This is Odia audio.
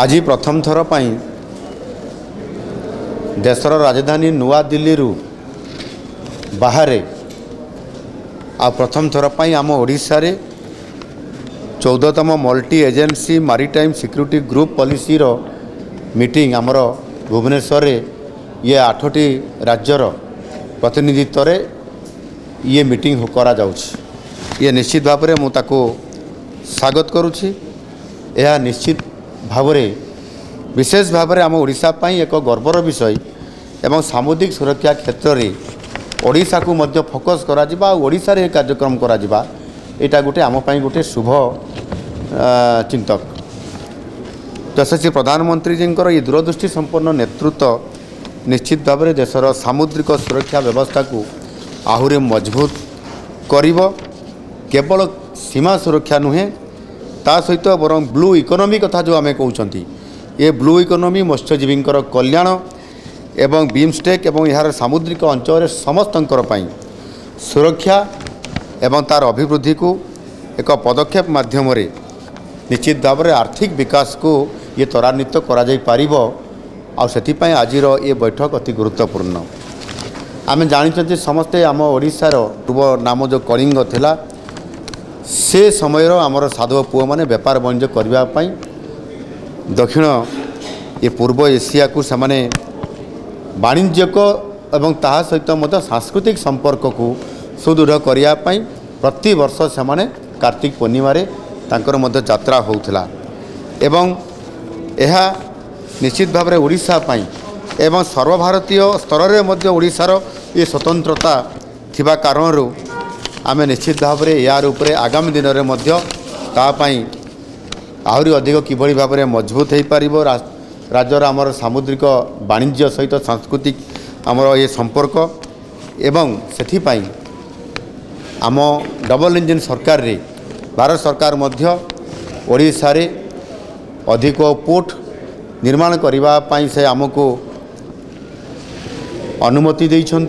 ଆଜି ପ୍ରଥମ ଥର ପାଇଁ ଦେଶର ରାଜଧାନୀ ନୂଆଦିଲ୍ଲୀରୁ ବାହାରେ ଆଉ ପ୍ରଥମ ଥର ପାଇଁ ଆମ ଓଡ଼ିଶାରେ 14ତମ multi agency maritime security group ପଲିସିର meeting ଆମର ଭୁବନେଶ୍ୱରରେ ଇଏ 8ଟି ରାଜ୍ୟର ପ୍ରତିନିଧିତ୍ୱରେ ଇଏ ମିଟିଂ କରାଯାଉଛି। ଇଏ ନିଶ୍ଚିତ ଭାବରେ ମୁଁ ତାକୁ ସ୍ୱାଗତ କରୁଛି। ଏହା ନିଶ୍ଚିତ ଭାବରେ ବିଶେଷ ଭାବରେ ଆମ ଓଡ଼ିଶା ପାଇଁ ଏକ ଗର୍ବର ବିଷୟ ଏବଂ ସାମୁଦ୍ରିକ ସୁରକ୍ଷା କ୍ଷେତ୍ରରେ ଓଡ଼ିଶାକୁ ମଧ୍ୟ ଫୋକସ୍ କରାଯିବା ଆଉ ଓଡ଼ିଶାରେ ଏ କାର୍ଯ୍ୟକ୍ରମ କରାଯିବା, ଏଇଟା ଗୋଟେ ଆମ ପାଇଁ ଗୋଟେ ଶୁଭ ଚିନ୍ତକ। ଯଶସ୍ୱୀ ପ୍ରଧାନମନ୍ତ୍ରୀଜୀଙ୍କର ଏ ଦୂରଦୃଷ୍ଟି ସମ୍ପନ୍ନ ନେତୃତ୍ୱ ନିଶ୍ଚିତ ଭାବରେ ଦେଶର ସାମୁଦ୍ରିକ ସୁରକ୍ଷା ବ୍ୟବସ୍ଥାକୁ ଆହୁରି ମଜବୁତ କରିବ। କେବଳ ସୀମା ସୁରକ୍ଷା ନୁହେଁ, ତା ସହିତ ବରଂ ବ୍ଲୁ ଇକୋନୋମି କଥା ଯେଉଁ ଆମେ କହୁଛନ୍ତି, ଏ ବ୍ଲୁ ଇକୋନୋମି, ମତ୍ସ୍ୟଜୀବୀଙ୍କର କଲ୍ୟାଣ ଏବଂ ବିମଷ୍ଟେକ୍ ଏବଂ ଏହାର ସାମୁଦ୍ରିକ ଅଞ୍ଚଳରେ ସମସ୍ତଙ୍କର ପାଇଁ ସୁରକ୍ଷା ଏବଂ ତା'ର ଅଭିବୃଦ୍ଧିକୁ ଏକ ପଦକ୍ଷେପ ମାଧ୍ୟମରେ ନିଶ୍ଚିତ ଭାବରେ ଆର୍ଥିକ ବିକାଶକୁ ଇଏ ତ୍ୱରାନ୍ୱିତ କରାଯାଇପାରିବ। ଆଉ ସେଥିପାଇଁ ଆଜିର ଏ ବୈଠକ ଅତି ଗୁରୁତ୍ୱପୂର୍ଣ୍ଣ। ଆମେ ଜାଣିଛନ୍ତି ସମସ୍ତେ, ଆମ ଓଡ଼ିଶାର ପୂର୍ବ ନାମ ଯେଉଁ କଳିଙ୍ଗ ଥିଲା, ସେ ସମୟର ଆମର ସାଧବ ପୁଅମାନେ ବେପାର ବାଣିଜ୍ୟ କରିବା ପାଇଁ ଦକ୍ଷିଣ ଏ ପୂର୍ବ ଏସିଆକୁ ସେମାନେ ବାଣିଜ୍ୟକ ଏବଂ ତାହା ସହିତ ମଧ୍ୟ ସାଂସ୍କୃତିକ ସମ୍ପର୍କକୁ ସୁଦୃଢ଼ କରିବା ପାଇଁ ପ୍ରତିବର୍ଷ ସେମାନେ କାର୍ତ୍ତିକ ପୂର୍ଣ୍ଣିମାରେ ତାଙ୍କର ମଧ୍ୟ ଯାତ୍ରା ହେଉଥିଲା। ଏବଂ ଏହା ନିଶ୍ଚିତ ଭାବରେ ଓଡ଼ିଶା ପାଇଁ ଏବଂ ସର୍ବଭାରତୀୟ ସ୍ତରରେ ମଧ୍ୟ ଓଡ଼ିଶାର ଏ ସ୍ୱତନ୍ତ୍ରତା ଥିବା କାରଣରୁ ଆମେ ନିଶ୍ଚିତ ଭାବରେ ଏହାର ଉପରେ ଆଗାମୀ ଦିନରେ ମଧ୍ୟ ତା ପାଇଁ ଆହୁରି ଅଧିକ କିଭଳି ଭାବରେ ମଜବୁତ ହୋଇପାରିବ ରାଜ୍ୟର ଆମର ସାମୁଦ୍ରିକ ବାଣିଜ୍ୟ ସହିତ ସାଂସ୍କୃତିକ ଆମର ଏ ସମ୍ପର୍କ। ଏବଂ ସେଥିପାଇଁ ଆମ ଡବଲ ଇଞ୍ଜିନ୍ ସରକାରରେ ଭାରତ ସରକାର ମଧ୍ୟ ଓଡ଼ିଶାରେ ଅଧିକ ପୋର୍ଟ ନିର୍ମାଣ କରିବା ପାଇଁ ସେ ଆମକୁ ଅନୁମତି ଦେଇଛନ୍ତି।